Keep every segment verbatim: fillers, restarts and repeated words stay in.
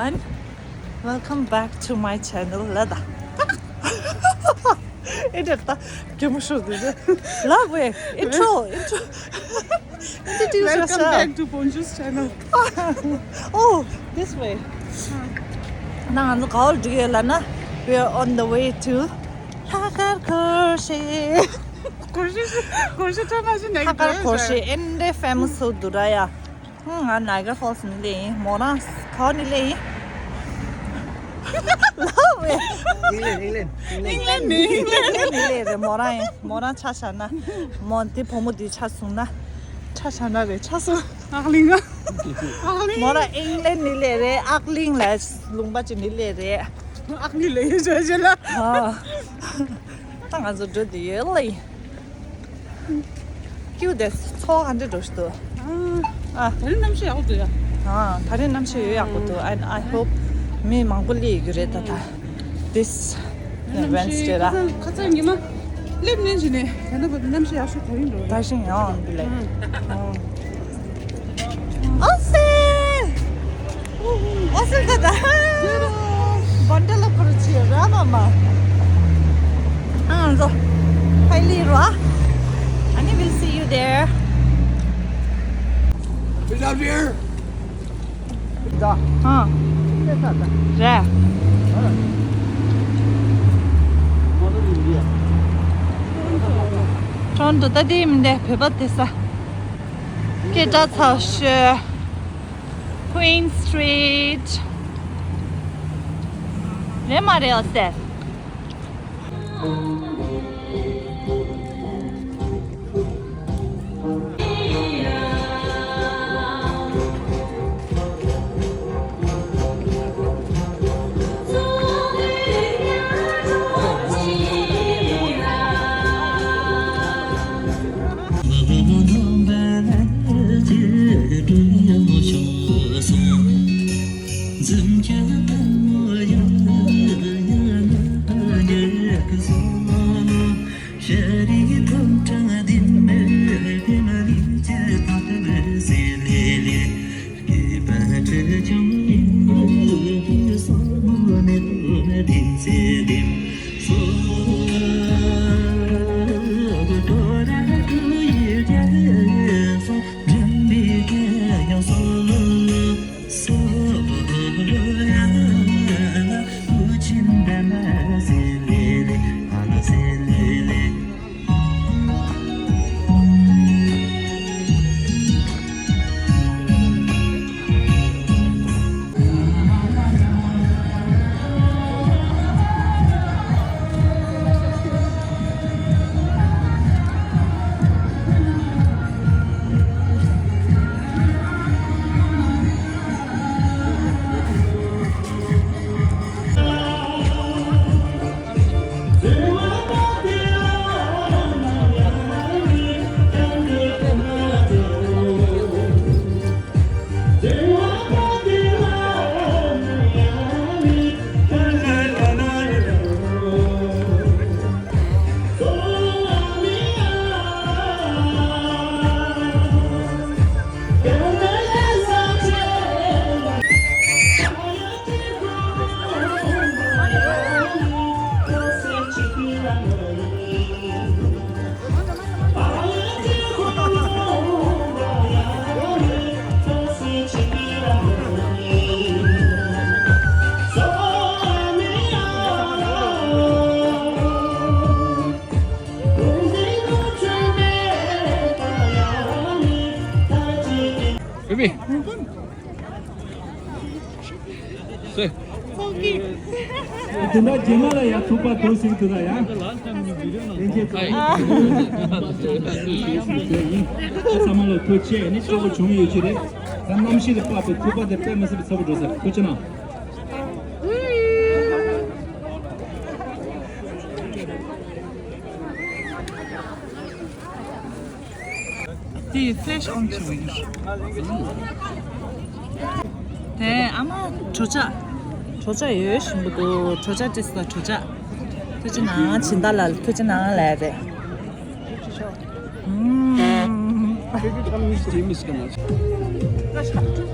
And welcome back to my channel. ལ་ད། ཨེ་འདྲ་ད་གད་མོ་ཤོར་འདུག་ལ་ཝེ། Intro, intro. Introduce yourself. Welcome back to Bonjour's channel. Oh, this way. ན་ང་ཚོ་ག་བར་འགྲོ་གི་ཡོད་ལབ་ན, we are on the way to ལྷག་དཀར་སྒོར་གཞས། སྒོར་གཞས། སྒོར་གཞས་ཁྲ་མ་ཞིག་ནས། ལྷག་དཀར་སྒོར་གཞས་ཨེ་འདྲ་ཕེ་མ་སི་ཚོ་འདུག་ར་ཡ། ང་Niagara Falls ནས་སླེབས་ཡིན། མོ་རང་ག་བ་ནས་སླེབས་ཡིན། ལ་ཝེ། England, England. England ནས། England ནས་སླེབས་རེད། མོ་རང་ཡིན། མོ་རང་ཆ་བཞག་ན། མོ་འདི་བུ་མོ་འདི་ཆ་བཟུང་ན། ཆ་བཞག་ན་རེད། ཆ་བཟུང་། ཨག་གླིང་ང་། ཨག་གླིང་། མོ་རང་England ནས་སླེབས་རེད། ཨག་གླིང་ལ་ལུང་པ་ཅིག་ནས་སླེབས་རེད། ཨག་གླིང་ལ་ཡོད་ཆོག་ཆེ་ལ། ཨ། ད་ང་ཚོ་འགྲོ་འདི་ཡོད་ལ་ཡིན། ཀྱུ་དེ་ཚོ་ག་འདྲ་འགྲོ་ཞིག་འདུག་ཨ། ད་རིང་གནམ་གཤིས་ཡག་པོ་འདུག་ཡ། ཨ། ད་རིང་གནམ་གཤིས་ཡོད་ཡག་པོ་འདུག And I hope མི་མང་པོ་སླེབས་ཡོད་ཀྱི་རེད་ད་ད། This Wednesday ར། ཁ་སང་ཉི་མ་སླེབས་ནས་བྱས་ནས་ད་ལྟ་བར་དུ་གནམ་གཤིས་ཡག་ཤོས་ད་རིང་འགྲོ་ཡ། ད་ཞིང་ཡང་འདི་ལས། ཨ། ཨོ་སེ། ཨོ་སེ་ད་ད། བོན་ཏེ་ལ་ཕུར་ཅི་ར་མ་མ། ཨང་ཛོ། ཕའི་ལི་ར། ཨ་ནི་we'll see you there. Is that beer? ད། ཨ། རེད། ཁྲོན་ཏོ་ད་དེ་མིན་དེ་བོད་པ་དེ་ས། སྐད་གྲགས་ཚ་ཤོས། Queen Street རེད་མ་རེད། ཨོ་སེ། Baby. དེ་འདྲ་རྗེས་མ་ལ་ཡང་ཐུག་པ་དོན་ཟིན་དུ་ལ་ཡང་། ལན་ཆེ་ཐུག་ཡིན། ཚང་མ་ལ་ཐུགས་རྗེ་ཆེ། ནི་སྤྲོ་པོ་བྱུང་ཡོད་ཀྱི་རེད། ད་གནམ་གཤིས་ལ་དཔག་པའི་ཐུག་པ་དེ་དཔེ་མི་སྲིད་པའི་ཚ་པོ་འགྲོ་ས་ཐུགས་རྗེ་གནང་། དེ་ཡི་ཚེ་ཤོང་ཆུ་ཡིན། དེ་ཨ་མ་གྲོ་ཆ། གྲོ་ཆ་ཡོད་ཞིམ་པོ་འདུག་གྲོ་ཆ་བྲིས་ས་གྲོ་ཆ། ཐུགས་རྗེ་གནང་། སྦྱིན་བདག་ལ་ཐུགས་རྗེ་གནང་ལབ་རེད། ཨུམ། Can you tell me his name is Kamal? That's not true.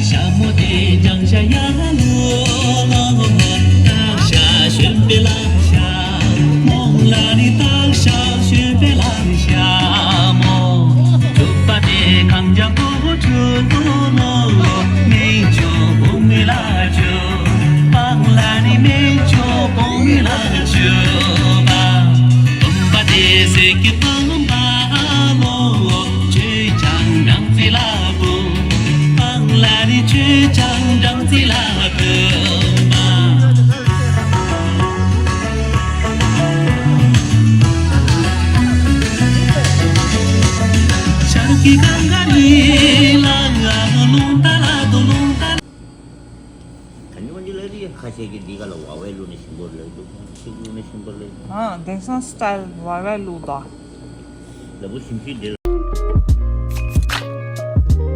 ཞྭ་མོ་དེ་བརྒྱངས་ཤག་ཡར་ལོ་ལོ། བཏགས་ཤག་ཞོན་པའི་ལ་ཞྭ་མོ། ལ་ནི་བཏགས་ཤག་ཞོན་པའི་ལ་ཞྭ་མོ། གྲུ་པ་དེ་གངས་ལྗང་གུ་གྲུ་ལོ་ལོ། སྨན་ལྗོངས་བུ་མོའི་ལ་ཆུ་པ། ལ་ནི་སྨན་ལྗོངས་བུ་མོའི་ལ་ཆུ་པ། བུམ་པ་དེ་གསེར་གྱི་བུམ་པ་ལོ། ཆོས་ཀྱང་སྦྲང་རྩི་ལ་བུམ་པ། ལ་ནི་ཆོས་ཀྱང་སྦྲང་རྩི་ལ་བུམ་པ། ཤར་གྱི་གངས་དཀར་ཡིན་ལ། རླུང་རྟ་ལ་དོ་རླུང་རྟ། ད་ཉི་མ་འདི་ལ་རི་ཁ་ཤས་ཀྱིས་འདི་ག་ལ་བ་བས་བླུགས་ནས་ཞིམ་པོ་ལེགས་འདུག་ཅིག་བླུགས་ནས་ཞིམ་པོ་ལེགས་འདུག་ཨ། དེང་སང་སི་ཊལ་བ་བས་བླུགས་དོ། ལ་བུ་ཞིམ་ཤོས་འདི།